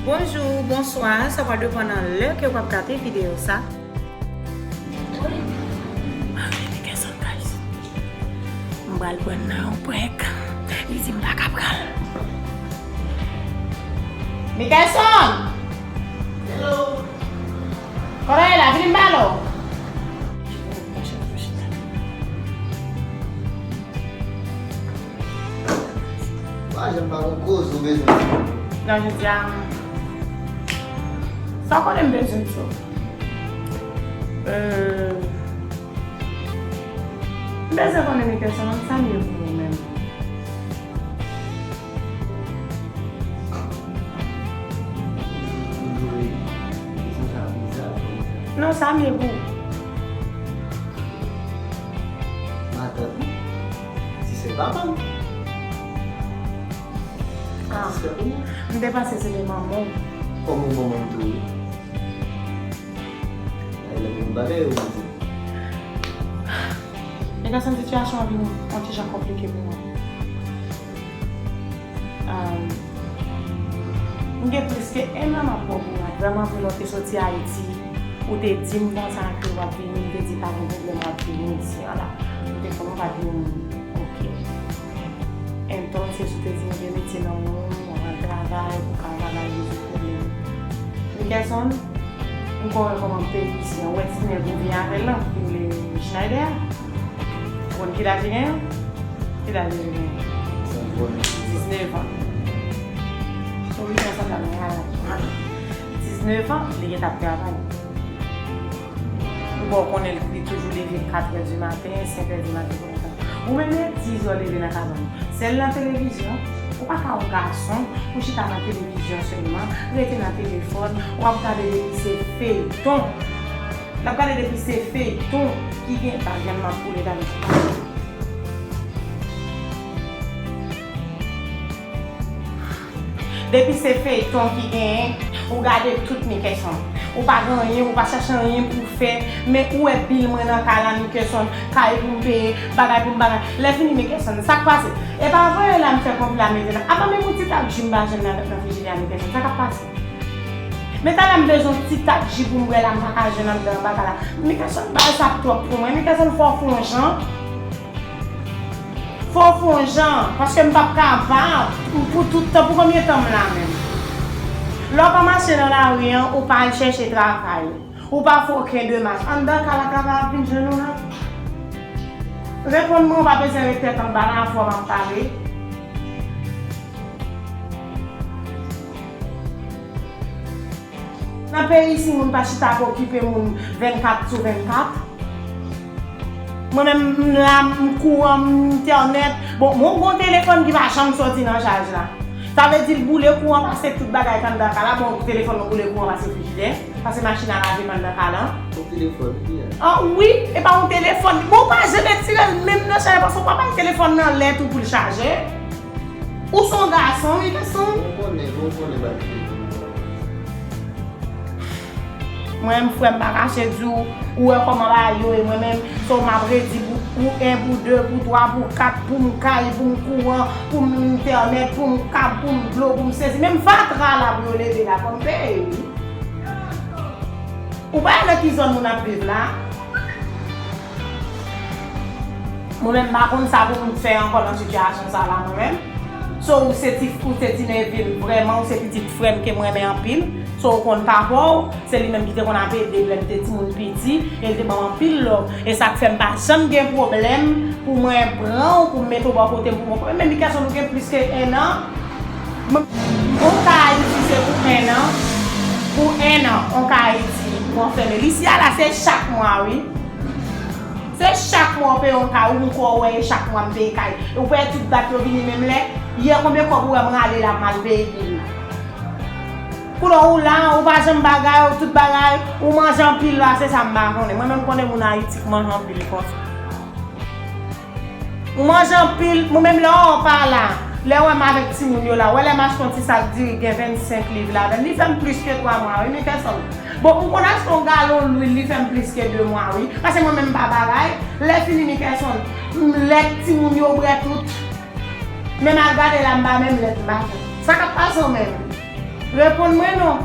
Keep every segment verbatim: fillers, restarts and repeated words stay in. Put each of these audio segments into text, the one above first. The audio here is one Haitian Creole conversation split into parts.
Bonjou, bonswa, sa va depann nan lè ke w ap gade videyo sa. Mari Mickelson, guys. M pral pran nan yon prank. Li di m pa ka pran l. Mickelson! Hello! Kote w ye la? Vini m pale w. Pa janm pa gon koze ou bezwen di. Non, jodi a, sa w konnen m bezwen di w. Euh, m bezwen konnen Mickelson, sa m ye pou ou menm. Non, sa m ye pou ou. Matant mwen, ti sè papa m. Ah. Ti sè pou mwen. M te panse se te manman w. Kòman manman m tou ye? Ay, lè m bagay yo, mwen di. Mickelson, sitiyasyon an vin yon ti jan konplike pou mwen. Um, m gen plis ke enn an m ap ba w pou mwen. Vrèman vre, lè w te soti Ayiti, ou te di m konsa ke w ap vini, m te di pa gen pwoblèm, w ap vini isi an la. M te konnen w pa t vini. Ok. Entonces, ou te di m gen metye nan men w, w ap al travay, pou w ka al rezoud pwoblèm. Mickelson, m kwè w wè kòman m te isi an. Ou wè ti nèg ou vin avè l lan, ki rele Schneider a? Ou konn ki laj li genyen? Ki laj li genyen? Diznèf an. So, li gen sanblab nan laj. Diznèf an, li gentan ap travay. Ou bon, ou konnen li toujou leve katrè di maten, senkè di maten, kontan. Ou menm, e dizè w leve nan kabann ou. Sèl nan televizyon, ou pa ka yon gason, ou chita nan televizyon sèlman, rete nan telefòn, w ap gade depi se feyton. L ap gade depi se feyton ki gen, pa janm ap koule dan. Depi se feyton ki genyen, ou gade tout Mickelson. Ou pa gen anyen, ou pa chache anyen pou w fè, men ou wè bil mwen nan kay la Mickelson, kay pou m peye, bagay pou m bagay. Lè fini Mickelson, sa k pase? E pa voye la m fè konpli a mete nan. Apa menm yon ti tak ji m pa jwenn nan, nan frijidè a Mickelson, sa k ap pase? Men talè m bezwen yon ti tak ji pou m bwè la, m pa ka jwenn anndan bagay la. Mickelson, bagay sa ap twòp pou mwen. Mickelson, fò w fè yon jan. Fò w fè yon jan, paske m p ap kapab pou, pou tout tan, pou konbyen tan m la menm? Lè w pa mache nan lari an, ou pa al chèche travay, ou pa fè okenn demach. Anndan kay la, travay ap vin jwenn ou la. Reponn mwen, ou pa bezwen ret tèt anba la, avè w m ap pale. Nan peyi isi, moun pa chita ap okipe moun vennkat sou vennkat. Mwen menm, m la, m kouran, m entènèt. Bon, mwen gon telefòn ki pa janm sòti nan chaj la. Sa vle di l boule kouran pase tout bagay k anndan kay la. Bon, telefòn mwen boule kouran pase frijidè, pase machin a lave m anndan kay la. Yon telefòn, wi. An wi, e pa yon telefòn. Bon, ou pa janm retire l menm nan chaj la, paske ou pa bay telefòn nan lè tou pou l chaje. Ou se yon gason, wi, gason. Bon, konnen, bon, konnen, bagay. Mwen menm, frè m, pa kache di w, ou wè kòman bagay yo ye. Mwen menm, se w m ap redi pou, pou en, pou de, pou twa, pou kat, pou m kay, pou m kouran, pou m entènèt, pou m kab, pou m dlo, pou m sezi. Menm fatra la pou yo leve la, fò m peye, wi. Ou pa wè nan ki zòn moun ap viv la? Mwen menm, m pa konn sa pou m fè ankò nan sitiyasyon sa la, mwen menm. So, ou se ti, ou se ti nevil, vrèman, ou se pitit frè m ke m renmen anpil. So, ou konn papa w, se li menm ki te konn ap ede m lè m te timoun piti, e l te ban m anpil love. E sa k fè m pa janm gen pwoblèm pou mwen pran w, pou m mete w bò kote m, pou mwen pran. Menm li kèsyon nou gen plis ke en an. M, m ka Ayiti, se pou en an. Pou en an, on ka Ayiti, pou anfèmen. Isi a la, se chak mwa, wi. Se chak mwa w peye yon kay, ou m kwè w wè e chak mwa m peye kay. E w peye tout dat yo vini menm lè. Yè konbyen kòb ou wè m rale la m al peye bil? Koulè w la, ou pa janm bagay, ou tout bagay, ou manje anpil la, se sa m pa konnen. Mwen menm konnen moun Ayiti k manje anpil konsa. Ou manje anpil, mwen menm lè w pa la, lè w wè m avèk timoun yo la, w wè lè m achte yon ti sak diri gen vennsenk liv ladan l, li fè m plis ke twa mwa, wi, Mickelson. Bon, m konn achte yon galon lwil, li fè m plis ke de mwa, wi. Paske mwen menm m pa bagay, lè fini, Mickelson, m lèd, timoun yo bwè tout. Men m al gade la, m pa menm lèd, m pa fè. Sa k ap pase w menm? Reponn mwen non.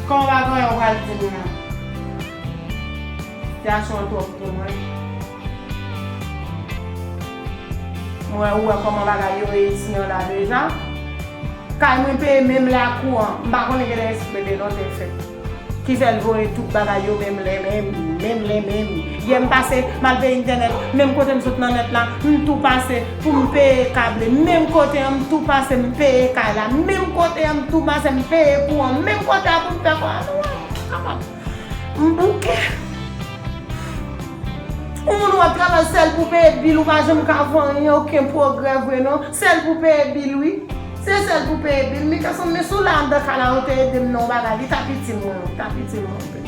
Kòman bagay ou pral di m nan? Sitiyasyon an twòp pou mwen. Mwen, ou wè kòman bagay yo ye isi an la deja. Kay mwen peye menm lè ak kouran. M pa konnen genlè espre de lòt efè. Ki fè l voye tout bagay yo menm lè menm, menm lè menm. Yè m pase, m al peye entènèt, menm kote m sot nan nèt la, m tou pase pou m peye kable, menm kote an m tou pase, m peye kay la, menm kote an m tou pase, m peye kouran, menm kote a pou m fè kouran. Nou wè, m kapab. M bouke. Yon moun w ap travay sèl pou peye bil, ou pa janm ka fè anyen, okenn pwogrè vre non. Sèl pou peye bil, wi. Se sèl pou peye bil. Mickason, men si w la anndan kay la, ou te ede m nan yon bagay, li t ap itil mwen, li t ap itil mwen anpil.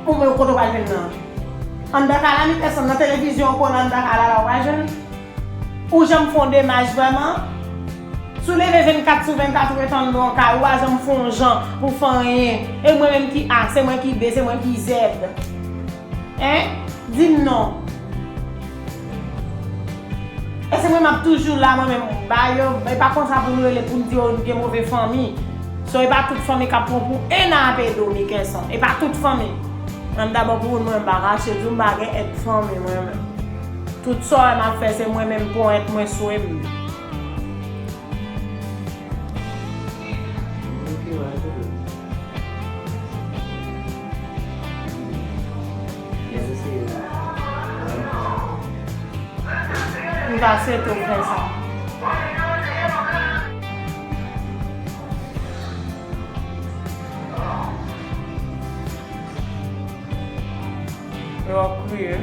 Ou men kote w pral jwenn nan? Anndan kay la, Mickason, nan televizyon w kole anndan kay la, la w pral jwenn? Ou janm fè yon demach vrèman? Si w leve vennkat sou vennkat, ou ret anndan yon kay, ou pa janm fè yon jan pou fè anyen. E mwen menm ki A, se mwen ki B, se mwen ki Z. Hein? Di m non. E se mwen m ap toujou la, mwen menm, ba yo, e pa konsa pou nou rele pou n di yo nou gen move fanmi. So, e pa tout fanmi k ap pran pou enn ap ede w, Mickason. E pa tout fanmi. Mwen dabò pou moun mwen m pa rache di w m pa gen èd fanmi mwen menm. Tout sa w wè m ap fè, se mwen menm ponyèt mwen swe m. M ta swete w fè sa. Yo ap kriye.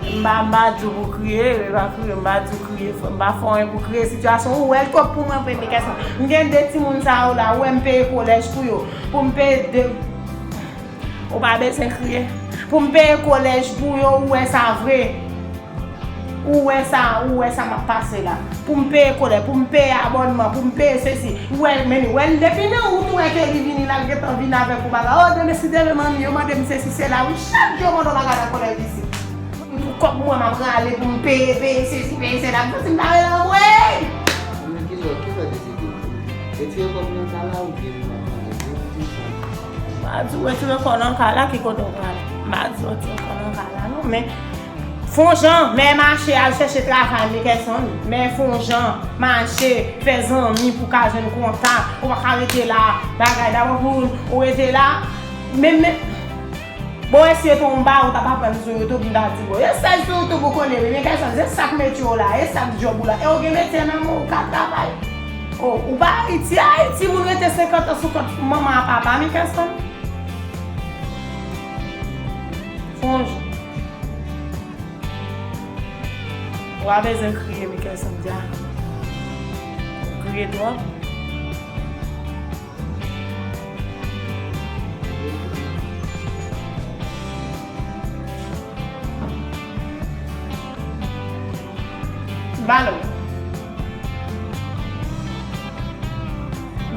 M pa, m pa di w pou kriye, e pa kriye, m pa di w kriye, m pa fè anyen pou kriye. Sitiyasyon ou wè l twòp pou mwen vre, Mickason. M gen de timoun sa yo la, ou wè m peye kolèj pou yo, pou m peye de, ou pa bezwen kriye. Pou m peye kolèj pou yo, ou wè sa vre. Ou wè sa, ou wè sa m ap pase la. Pou m peye kolèj, pou m peye abònman, pou m peye sesi. Ou wè, men ou wè l depi nan wout, ou wè ke li vini la, l gentan vini avèk yon bagay. Oh, Deme, si Deme manmi yo mande m sesi, sela, wi, chak jou yo mande yon bagay nan kolèj isit. Tout kòb mwen m ap rale pou m peye, peye sesi, peye sela. M santi m ta rele anmwey! Mwen ki lè, ki lè de seki? Retire kòb nan kay la oubyen m ap rale? Di m sa. M pa di w retire kòb nan kay la, ki kote w prale? M pa di w retire kòb nan kay la, non, men fè yon jan, men mache al chèche travay, Mickason. Men fè yon jan, mache, fè zanmi pou w ka jwenn kontak. Ou pa ka rete la, bagay, dabò pou ou rete la. Men, men, Bon, e si yo te yon ba ou t ap aprann sou YouTube, m ta di, bon, e sèl sou YouTube ou konnen, wi, Mickason, se sa k metye w la, e sa k djòb ou la, e ou gen metye nan men w, ou ka travay. O, ou pa Ayiti, Ayiti, moun rete senkant an sou kont manman ak papa, Mickason. Fè yon jan. Ou pa bezwen kriye, Mickason, dja. Ou kriye twòp. Balo.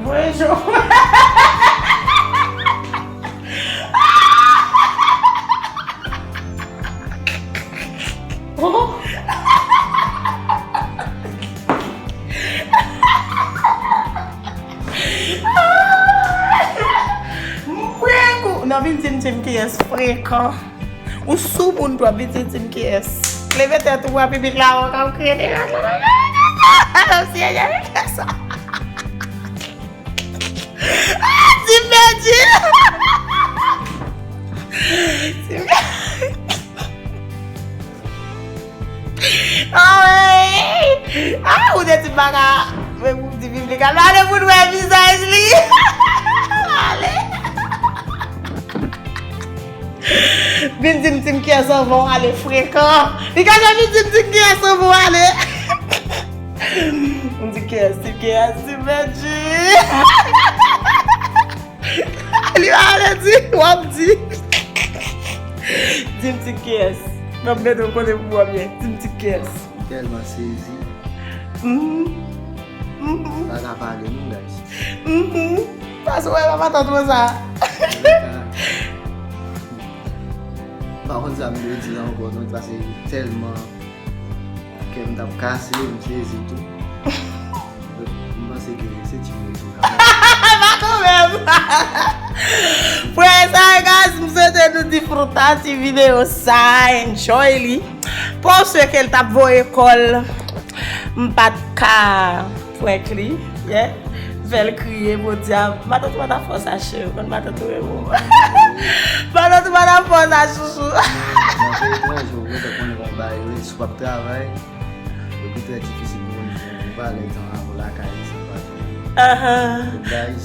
Voye cho. Mwen kou. Non, vin di m, di m kiyès frekan. Ou sou moun twòp, vin di m, di m kiyès. Leve tèt ou, wè piblik la, wè k ap kriye deja. Senyè, kiyès sa? Ah, di m pèdi. Di m pèdi. Ah, wi. Ah, ou te di m pa ka. Men pou di piblik la, ale pou n wè vizaj li. Ale. Vin di m, di m kiyès anvan w ale frekan. Li ka jan vin di m, di m kiyès anvan w ale. M di kiyès, di kiyès, di m pèdi. Li pa vle di, w ap di. Di m di kiyès. Ban m mete w kote pou w ap ye. Di m di kiyès. M tèlman sezi. Mhm. Mhm. M pa ka pale non, guys. Mhm. Paske w wè pa matant mwen sa. M pa konn sa m dwe di la ankò non, paske tèlman Kè m t ap kase, m sezi tou. M panse ke se ti moun ki pa konprann. Pa kanmenm. Frè sa, guys, m swete nou disfruta ti videyo sa, enjoy li. Pou se ke l t ap voye kò l, m pa t ka prank li, yeah. Fè l kriye, podyab. Matant ou pa ta fè w sa, cheri. Konn matant ou renmen w. Matant ou pa ta fè w sa, chouchou. Nan peyi etranje, ou gentan konnen kòman bagay yo ye, si w p ap travay, yo pi trè difisil pou moun jwenn ou. Ou pa gen tan avè w lakay li, sa pa jan. Ahan. Donk, guys,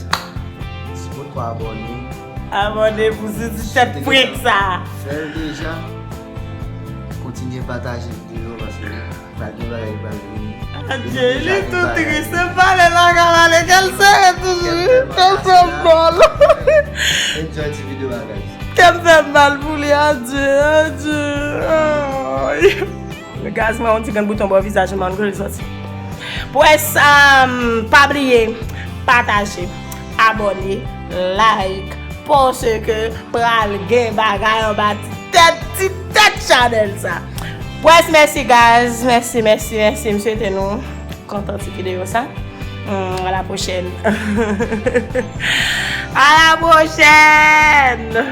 si potko abòne, Abòne pou sou ti tèt prank sa. Fè l deja. Kontinye pataje videyo paske pral gen bagay ki pral vini. Adye, li tou tris. Se pale la ka pale, kè l sere toujou. Kè l fè mal. Enjoy ti videyo a, guys. Kè m fè mal pou li, adye, adye. Ay. Guys, mwen yon ti grenn bouton bò vizaj mwen, grenn sòti. Pou wè sa, m, pa bliye pataje, abòne, like, paske pral gen bagay anba ti tèt, ti tèt chanèl sa. Pwès, mèsi, guys. Mèsi, mèsi, mèsi. M swete nou kontan ti videyo sa. Hmm, à la prochaine. À la prochaine.